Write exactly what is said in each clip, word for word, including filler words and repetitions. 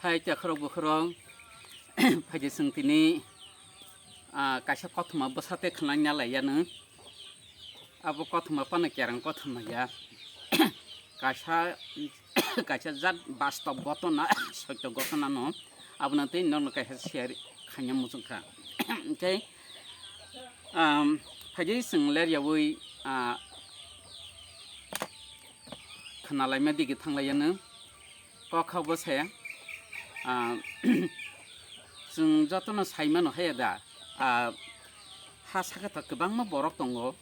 Hai chakhorok bukhorok, phaidi chwng tini, ah, kaisa kothoma bwsa tei khwnai nalai yanu. Abo kothoma phano kereng kothoma ya. Kaisa, kaisa jat bastob gotona, soito gotona no. Abono tei nokno kaisa share khaina muchung kha. Hwnkhe, um, phaidi chwng ler yaui, ah, khwnalaima digi thanglai yanu. Kok kha bo se, ah, chwng jotono sai mano hai da, ah, ha saka ta kwbangma borok tongo,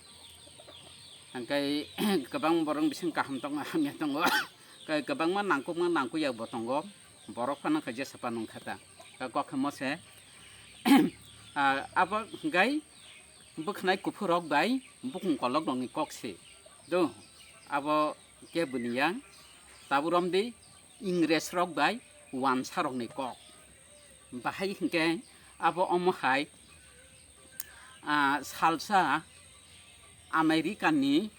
hwnkhe kwbang borok bising kaham tongo, hamya tongo, kwbangma nangkukma nangkukya bo tongo, borok phano khe jesa phano wngkha ta, kok kha mo se, ah, abo hwnkhe bwkhnai kuphur rok bai bukung kolok rokni kok se do, abo khe bwniya tabuk romdi. Ingres rok bai wansa rokni kok. Bahai hinkhe abo omo hai, ah, salsa America ni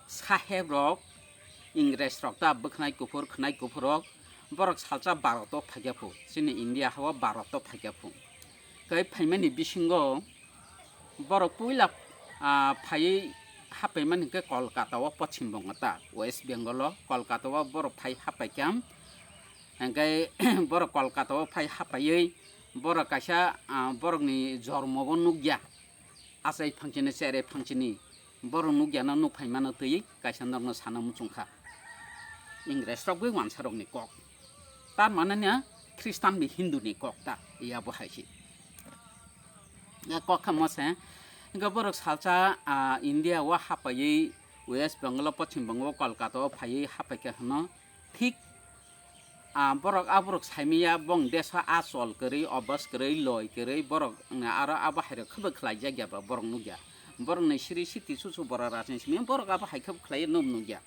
saheb rok, Ingres rok ta bwkhnai kuphur, khwnai kuphur rok, borok salsa Bharat o phaikya phu, chini India ha o Bharat o phaikya phu. Tei phaimani bisingo borok puila, ah, phaiwi hapaimani hinkhe Kolkata o, Poschim Bongo ta, West Bengal o, Kolkata o borok phai hapaikha. Hinkhe borok Kolkata o phai hapaiwi borok kaisa, ah, borokni jormo bo nukya. Achai phangchini, cherai phangchini borok nukya no nukphaimano twiwi kaisa norokno sana muchungkha. Ingres rok bai wansa rokni kok. Tar mane na Khristan bai Hindu ni kok ta, ya bo hai se. Ya kok kha mo se, hinkhe borok salsa, ah, India o hapaiwi West Bengal o, Poschim Bongo o, Kolkata o phaiwi hapaikha hwno. Thik, ah, borok aborok saimaya bong deso a chol kwrwi, obos kwrwi, loi kwrwi, borok aro abo hai rok khebo khlai jak ya ba borok nukya. Borok ni siri siti susu borok rajni simi borok abo hai khebo khlai nuk nukya.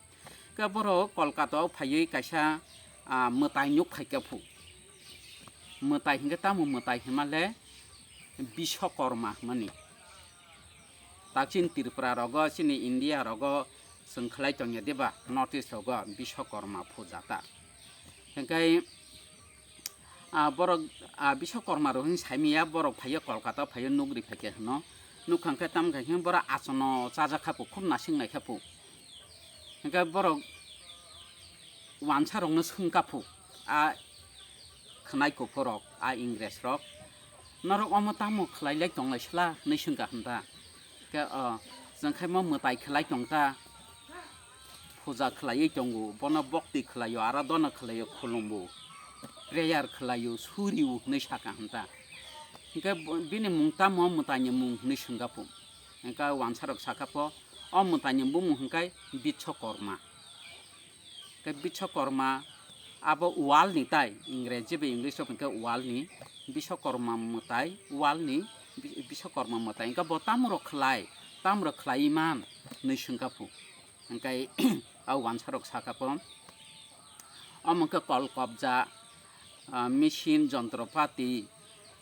Khe borok Kolkata o phaiwi kaisa, ah, mwtai nuk phaikha phu. Mwtai hinkhe tamo mwtai hinma le Biswakorma hwnmani. Takching Tripura rogo, chini India rogo chwng khlai tongya diba, North East rogo Biswakorma puja ta. Hinkhe, ah, borok, ah, Biswakorma rok hin saimaya, borok phaiyo Kolkata phaiyo nugri phaikhe hwno. Nukha hinkhe tamkha hinkhe borok achono chajak kha phu, khub nasing nai kha phu. Hinkhe borok wansa rokno swngkha phu, a khwnai kuphur rok, a Ingres rok, "Norok omo tamo khlai lai tong lai sla?" hwnwi swngkha hwn ta. Khe, o, chwng khe mo mwtai khlai tong ta, puja khlaiwi tongo, bono bokti khlaio, aradhana khlaio, khulumbo, prayer khlaio, surio hwnwi sakha hwn ta. Hinkhe bo-, bini mung tamo, mwtaini mung hwnwi swngkha phu. Hinkhe wansa rok sakha pho, o mwtaini bumung hinkhe Biswakorma. Khe Biswakorma abo wal ni tai, Ingreji bai English rok hinkhe wal ni, Biswakorma mwtai, wal ni Bi-, Biswakorma mwtai. Hinkhe bo tamo rok khlai, tamo rok khlai man hwnwi swngkha phu. Hinkhe a wansa rok sakha pho, omo hinkhe kol kobja, ah, machine, jontropati,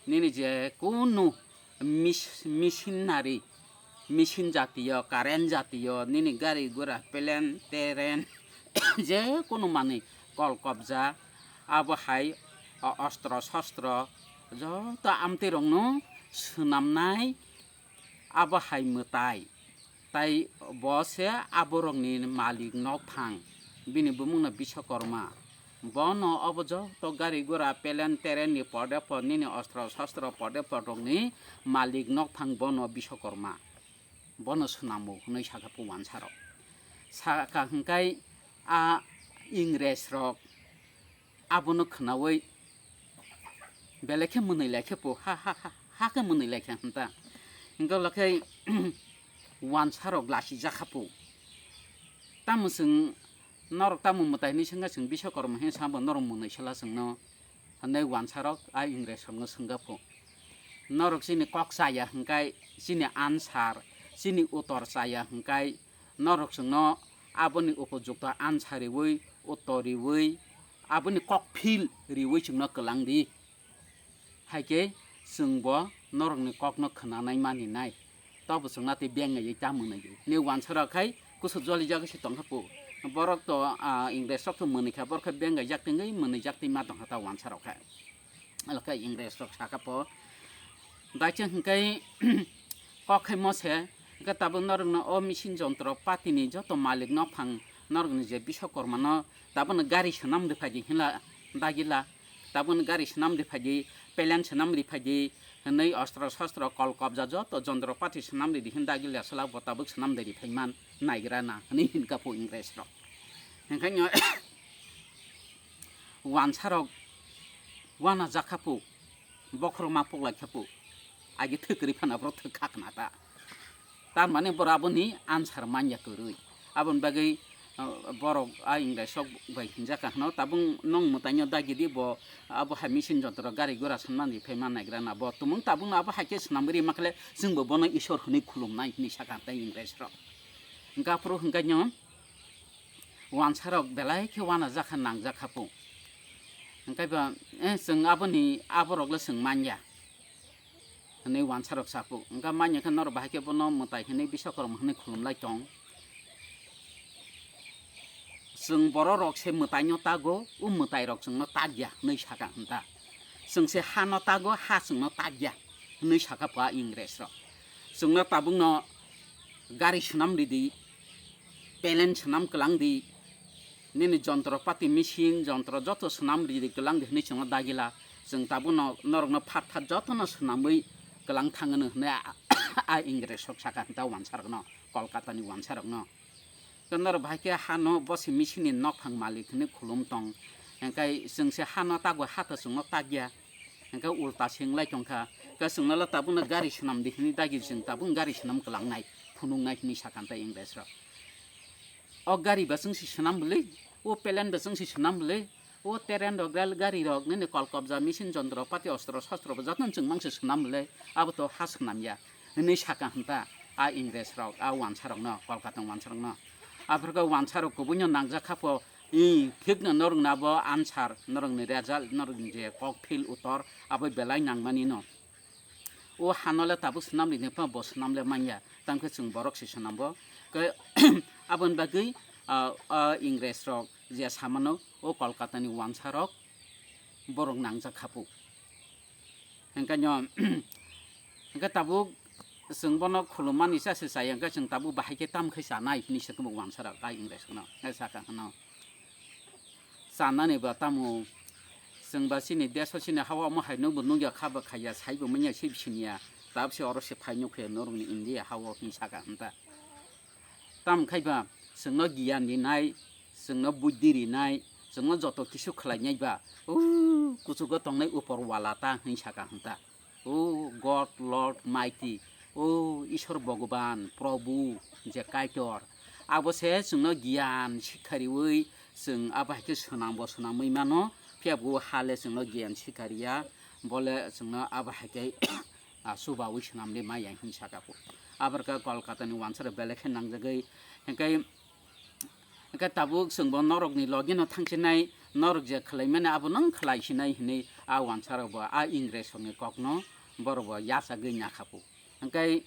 nini je kunu mis-, machinery, machine jatiyo, current jatiyo, nini gari gura, plane, train, je kunu manwi kol kobja, abo hai o-, ostro sostro joto amtwi rokno swnamnai, abo hai mwtai. Tai bo se aborokni malik nokphang, bini bumungno Biswakorma. Bono obo joto gari gura, plane train ni pode pod, nini ostro sostro pode pod rokni malik nokphang bono Biswakorma. Bono swnamo hwnwi sakha phu wansa rok. Sakha hwnkhe a Ingres rok abono khwnaui belai khe mwnwi lai khe phu, ha, ha, ha, ha khe mwnwi lai khe hwn ta. Hinkhe ulo khe wansa rok lachijak kha phu. Tamo chwng norok tamo mwtai hwnwi swngkha, chwng Biswakorma hwnwi sa bo norok mwnwi sala chwngno hwnwi wansa rok a Ingres rokno swngkha phu. Norok chini kok chaya hwnkhe chini answer, chini utor chaya hwnkhe norok chwngno aboni upojukto answer riui, uttor riui, aboni kok phil riui chwngno kwlang di. Hai khe chwng bo norokni kokno khwnanai mani nai. Tobo chwngno tei beng naiwi ta mwnaiwi. Ni wansa rok khai kusu jolijagwi se tongkha phu. Borok to, ah, Ingres rok to mwnwi kha, borok khe bengai jak tengwi mwnwi jak twi ma tong kha ta wansa rok khe. Alo khe Ingres rok saka po. Daikhe hwnkhe kok khaimo se, hwnkhe tabuk norokno o machine jontro patini joto malik nophang norokni je Biswakormano tabukno gari swnam rwphai di hinla dagila, tabukno gari swnam rwphai di, pelen swnam rwphai di, hwnwi ostro sostro kol kobja joto jontro pati swnam rwdi hin dagila sala bo tabuk swnam de rwphai man naigra na hwnwi hinkha phu Ingres rok. Hwnkhe no wansarok wana jakhapu, bokhorok ma puklai khapu, agi thwk kwrwi phano aphuru thwk kha khna ta. Tar mane borok aboni answer manya kwrwi. Aboni bagwi, uh, borok a Ingres rok bai hinjak kha hwno, tabung nong mwtaino dagi di bo, abo hai machine jontro gari gura sanmani phai ma naigra na bo tumung tabung abo hai khe swnam ri ma khle chwng bo bono Isor hwnwi khulumnai hwnwi sakha tei Ingres rok. Hwnkhe aphuru hwnkhe no wansarok belai khe wana jakha nang jakha pu. Hwnkhe ba, eh, chwng aboni aborok le chwng manya. Hwnwi wansarok sapu. Hwnkhe manya khe norok bahai khe bono mwtai hwnwi Biswakorma hwnwi khulumlai tong. Chwng borok rok se mwtaino tago, o mwtai rok chwngno takya hwnwi sakha hwnta. Chwng se hano tago, ha chwngno takya hwnwi sakha pha Ingres rok. Chwngno tabukno gari swnam ridi, pelen swnam kwlang di, nini jontro pati machine jontro joto swnam ridi kwlang di hwnwi chwngno dagila. Chwng tabukno norokno phattha jotono swnamwi kwlang thangano hwnwi a, a Ingres rok sakha hwnta wansarokno, Kolkatani wansarokno. Tei norok bahai khe hano bosi machine ni nokphang malik hwnwi khulum tong. Hwnkhe chwng se hano tago hato chwngno takya. Hwnkhe ulta se wnglai tongkha. Khe chwngno le tabukno gari swnam di hwnwi dagi chwng tabuk gari swnam kwlangnai, phunuknai hwnwi sakha tei Ingres rok. O gari ba chwng se swnam bwlwi, o pelen ba chwng se swnam bwlwi, o train rok, rel gari rok, nini kol kobja, machine jontro pati, ostro sostro bo jotono chwng mang se swnam bwlwi, abo to ha swnam ya hwnwi sakha hwnta a Ingres rok, a wansarokno, Kolkatani wansarokno. Aphuru khe wansarok kubuino nangjak kha pho, i, thikno norokno abo answer, norokni result, norokni je kok phil uttor, abo belai nangmani no. O hano le tabuk swnam rini phano bo swnam le manya, tamo khe chwng borok se swnam bo. Khe aboni bagwi, ah, ah, Ingres rok je samano, o Kolkatani wansarok borok nangjak kha phu. Hwnkhe no, hwnkhe tabuk chwng bono khulummani cha se chaya, hwnkhe chwng tabuk bahai khe tam khai chanai hwnwi se khe bo wansarok tai Ingres no, hwnkhe sakha hwno. Chanani ba tamo chwng ba chini desh o chini ha o omo hai nokbo nukya kha ba khaiya, saibo manya se siniya, tabuk se oro se phai nukya norokni India ha o hwnwi sakha hwnta. Tamo khai ba chwngno giyan rinai, chwngno buddhi rinai, chwngno joto kisu khlainai ba, o kuchugo tongnai upor wala ta hwnwi sakha hwnta. O God, Lord, Mighty, o Ishwar Bhagwan, Prabhu, je Kaitor, abo se chwngno giyan sikha riwi chwng abo hai khe swnambo swnamwi mano, phiya bo ha le chwngno giyan sikha riya, bo le chwngno abo hai khe, ah, chubawi swnamwi maya hwnwi sakha phu. Aboni khe Kolkatani wansarok belai khe nangjagwi, hwnkhe Hwnkhe tabuk chwngbo norokni logino thangsinai, norok je khlaimani abo nwng khlaisinai hwnwi a wansarokbo a Ingres rokni kokno borokbo yachagwi nakha phu. Hwnkhe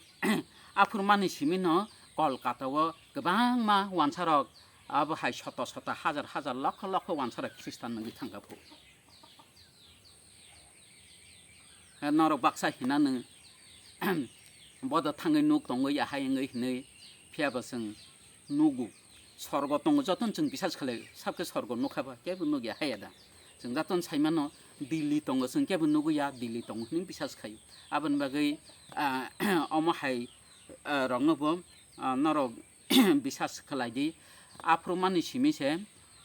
aphurmani simino Kolkata o kwbangma wansarok abo hai soto soto hajar hajar lokho lokho wansarok Khristan wngwi thangkha phu. Norok baksa hinanw bodo thangwi nuk tongwi ahai wngwi hinwi, phiya bo chwng nugo. Sorgo tongo jotono chwng bisas khlaio, sabkhe sorgo nukha ba kebo nukya haiya da. Chwng jotono saimano Delhi tongo, chwng kebo nugwi ya Delhi tongo hinwi bisas khaio. Aboni bagwi, ah, omo hai, ah, rokno bo, ah, norok bisas khlai di. Aphuru mani simi se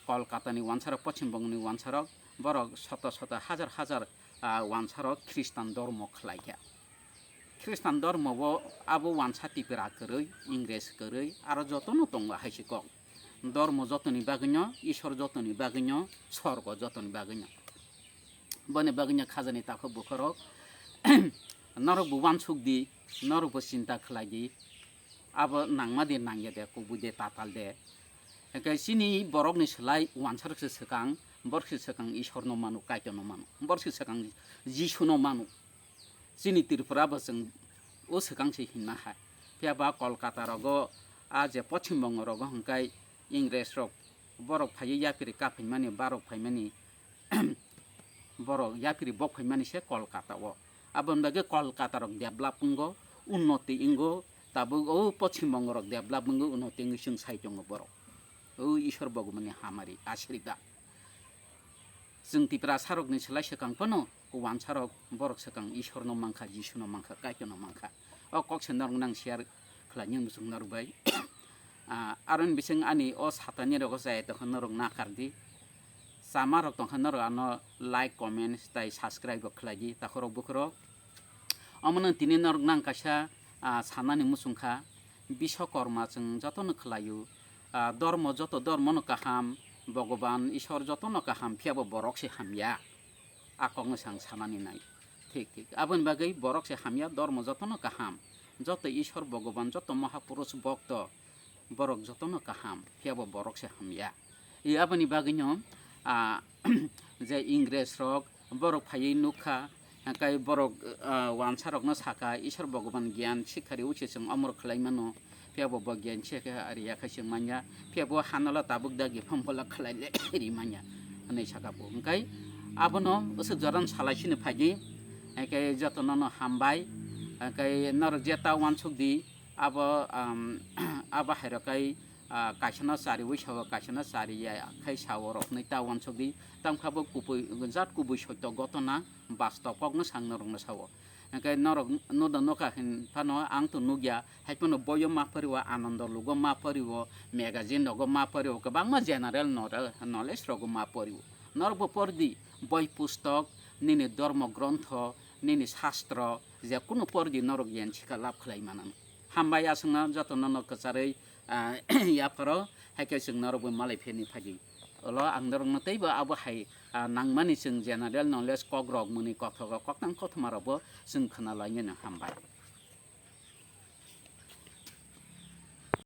Kolkata ni wansarok, Poschim Bongo ni wansarok, borok soto soto hajar hajar, ah, wansarok Khristan dormo khlai kha. Khristan dormo bo abo wansa Tipra kwrwi, Ingres kwrwi, aro jotono tongo hai se kok. Dormo jotoni bagwino, Isor jotoni bagwino, sorgo jotoni bagwino. Boni bagwino khajani takhuk bukhorok, norok bo wansuk di, norok bo chinta khlai di. Abo nangma de nangya de, kubui de tatal de. Hwnkhe chini borokni slai wansarok se swkang, borok se swkang Isorno mano, Kaitorno mano. Borok se swkang Jisuno mano. Chini Tripura bo chwng o swkang se hinma hai. Phiya ba Kolkata rogo, a je Poschim Bongo rogo hwnkhe Ingres rok borok phaiwi yapiri kaphaimani, barok phaimani, borok yapiri bok phaimani se Kolkata o. Aboni bagwi Kolkata rok develop wngo, unnoti wngo, tabuk o Poschim Bongo rok develop wngo, unnoti wngwi chwng sai tongo borok. O Ishwar Bhagwan ni hamari, asiribad. Chwng Tiprasa rokni slai swkang phano wansa rok borok swkang Ishwar no mankha, Jisu no mankha, Kaitor no mankha. O kok se norok nang share khlaini muchung norok bai. Ah, aroni bising ani o satani rogo jaya tongkha norok nakar di. Chama rok tongkha norok ano like, comment tai subscribe bo khlai di takhorok bukhorok. Omo nang tini norok nang kaisa, ah, sanani muchung kha, Biswakorma chwng jotono khlaio, ah, dormo joto dormono kaham, Bhogoban Ishwar jotono kaham, phiyabo borok se hamya. A kokno se ang sanani nai. Thik, thik. Aboni bagwi borok se hamya, dormo jotono kaham. Joto Ishwar Bhogoban, joto Mahapurush bhokto, borok jotono kaham, phiyabo borok se hamya. I aboni bagwino, ah, je Ingres rok borok phaiwi nukha, hwnkhe borok, ah, wansa rokno sakha, Ishwar Bhogoban gyan sikha riwi se chwng omor khlai mano, phiyabo bo gyan sikha riya khe chwng manya, phiyabo hanalo tabuk dagi phambolo khlai le ri manya, hwnwi sakha bo. Hwnkhe abono bwswk jorano salai sini phaidi, hwnkhe jotono no hambai, hwnkhe norok je ta uansuk di, abo, um, abo hai rok kai, ah, kaisano chariwi sao, kaisano chariya khai sao rok hwnwi ta uansuk di. Tamo khe bo kubui, jat kubui soito gotona, bastob kokno sang norokno sao. Hwnkhe norok noda nokha hin phano ang to nukya, hai phano boyo ma poriwo, Anando Lugo ma poriwo, magazine rogo ma poriwo, kwbangma general nore-, knowledge rogo ma poriwo. Norokbo pordi, boi pustok, nini dormo grontho, nini sastro, je kunu pordi norok yen sikha lab khlai mano. Hambai aswkno jotono no kwcharwi, ah, yapharo, hai khe chwng norokbo malai pheni phaidi. Olo ang norokno teibo abo hai, ah, nangmani chwng general knowledge kokrok mwnwi kothok rok koktang kothoma rokbo chwng khna lainani hambai.